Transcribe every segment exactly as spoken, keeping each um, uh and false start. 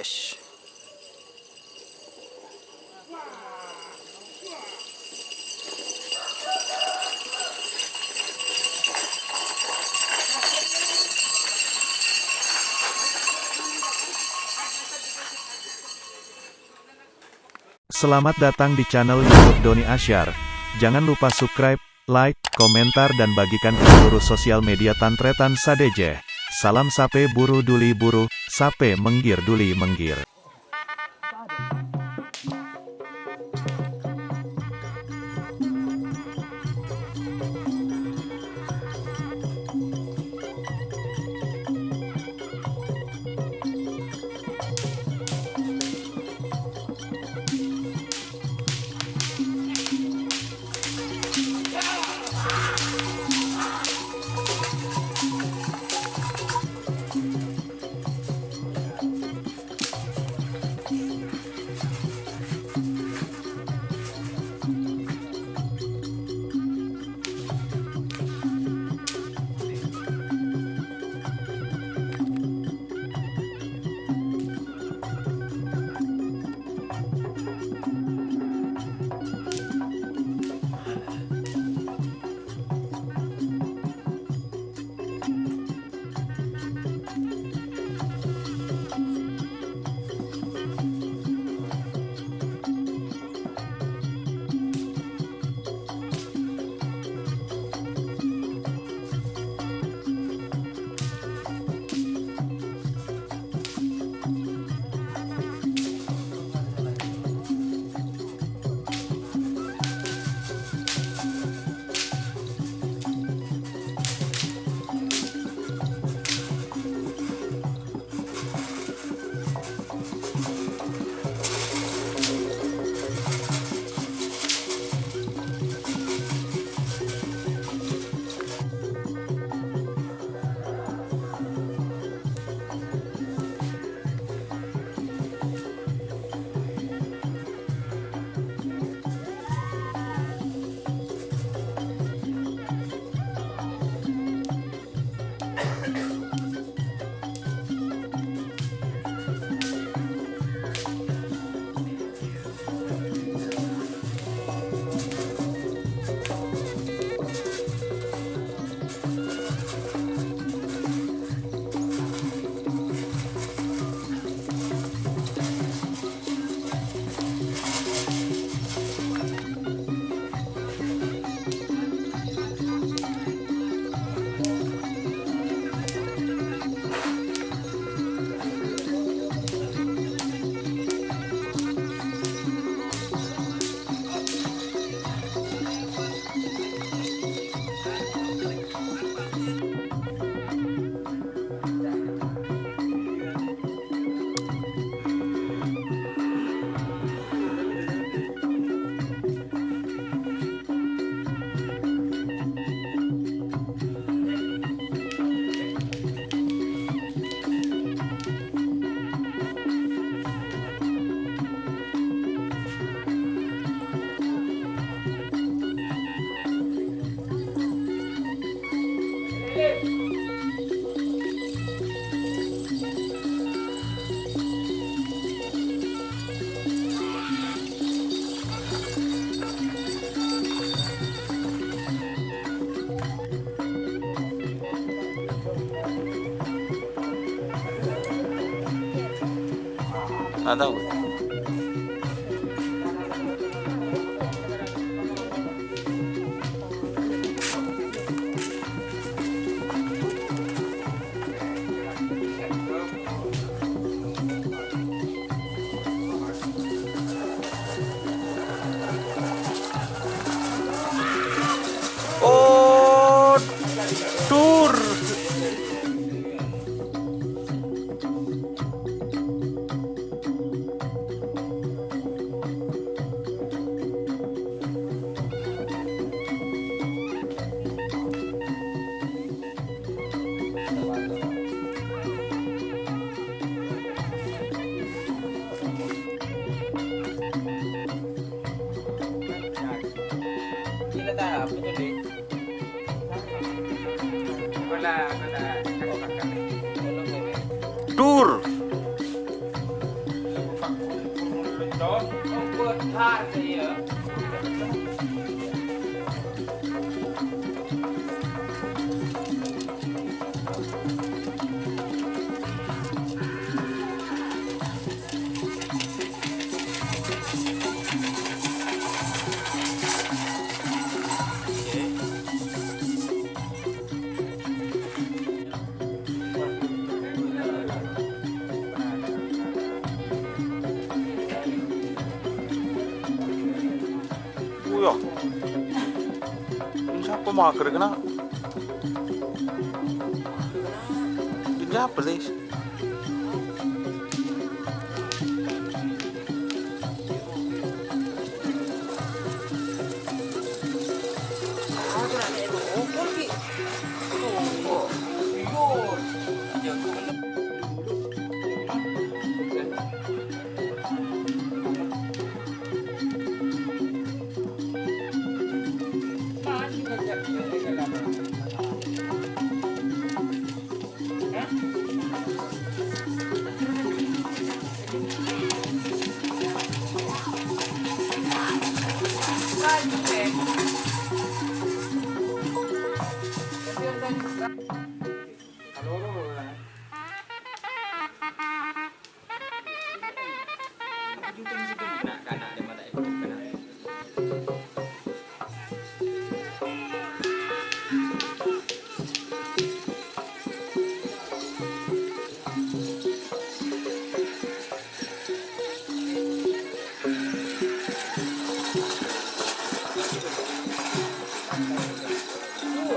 Shh. Selamat datang di channel YouTube Doni Asyar. Jangan lupa subscribe, like, komentar, dan bagikan ke seluruh sosial media tan-tarètan sadhâjâ. Salam sapè buru duli buru, sapè mèngghir duli mèngghir. Nggak tahu. Oh, tur. Uya. Ini siapa mager kena? Ini siapa sih?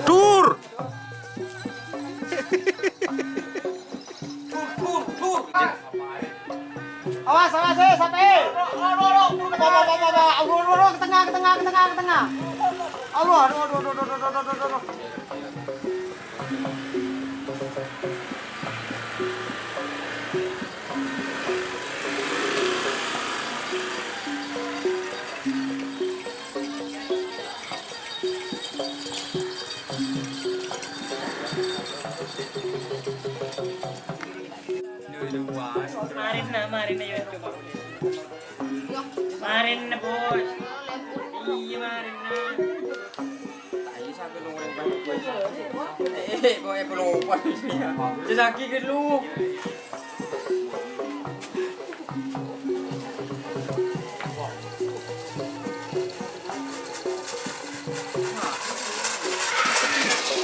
Dur! Awas, awas, eh, sampai. Aduh, aduh, aduh, aduh, aduh, aduh, aduh, aduh, ke tengah, ke tengah, ke tengah, ke tengah. Allah, aduh, aduh, aduh. Marinna, marinna, yo, coba. Marinna, Bos. Iyâ, marinna. Eh, kok, eh, pelopan. Cesaki ke lu.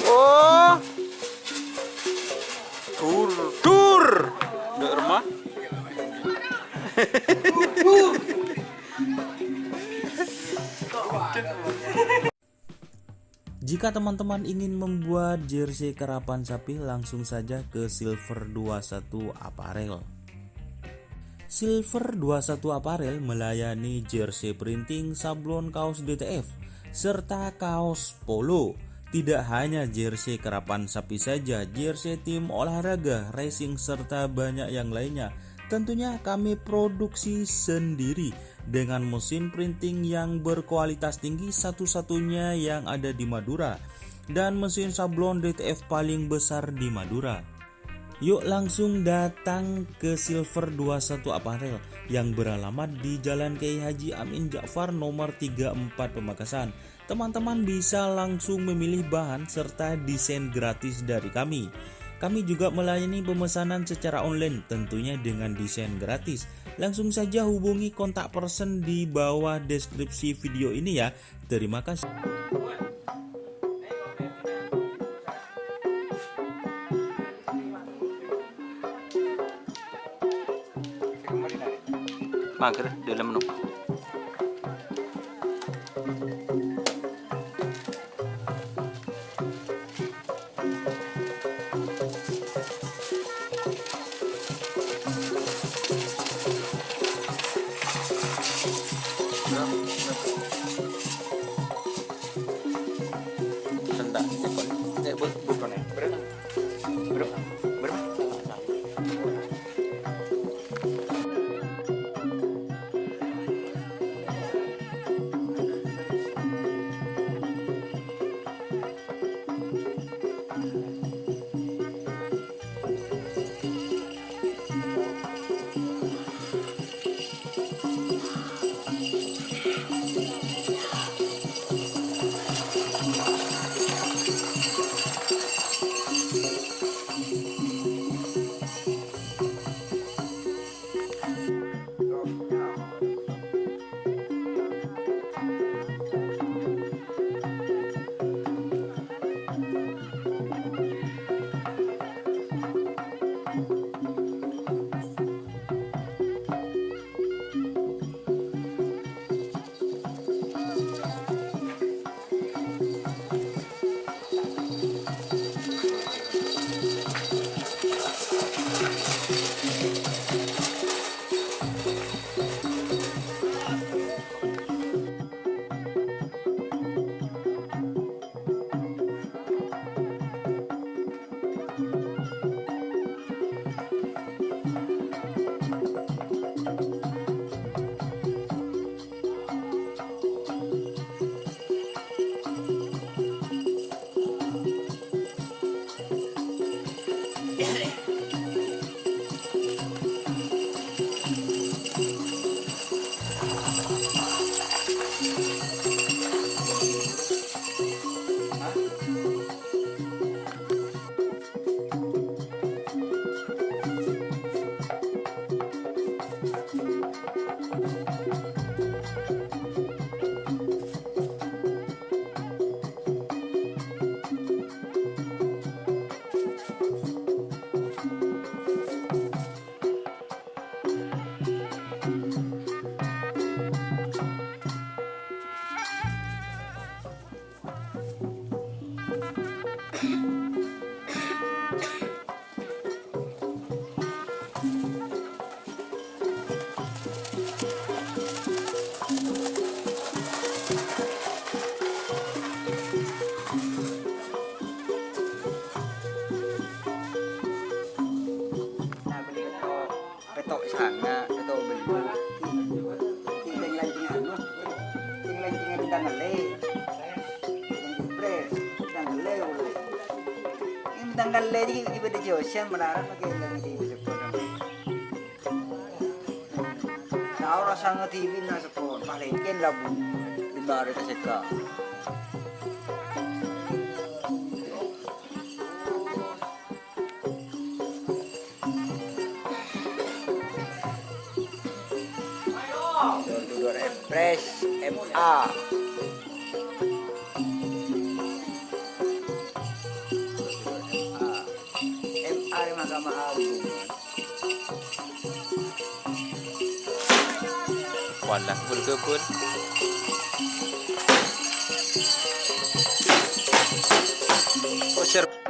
Oh. Dur, dur. Ndak remah. Jika teman-teman ingin membuat jersey karapan sapi, langsung saja ke Silver dua satu Apparel. Silver dua satu Apparel melayani jersey printing, sablon kaos D T F, serta kaos polo. Tidak hanya jersey karapan sapi saja, jersey tim olahraga, racing, serta banyak yang lainnya. Tentunya kami produksi sendiri dengan mesin printing yang berkualitas tinggi, satu-satunya yang ada di Madura, dan mesin sablon D T F paling besar di Madura. Yuk langsung datang ke Silver dua satu Apparel yang beralamat di Jalan Kiai Haji Amin Ja'far nomor tiga empat Pamekasan. Teman-teman bisa langsung memilih bahan serta desain gratis dari kami. Kami juga melayani pemesanan secara online, tentunya dengan desain gratis. Langsung saja hubungi kontak person di bawah deskripsi video ini ya. Terima kasih. Mager, dalam no. Sendak, cek kon. Cek, bos, bos, kon. Berapa? Berapa? Berapa? Lè. Pres, tangghâllâ polè. Ini tangghâllâ jiyâ, jiyâ bâdâ jiyâ, siang malarat makè lagi di depan. Nah, ora sanga dhibi' na seppon, palèngkèn labu. Lima hari ta' sèka. Dulur Empres M A. M A di Mahkamah Agung. Wala, bul-kebul. Oh, ser-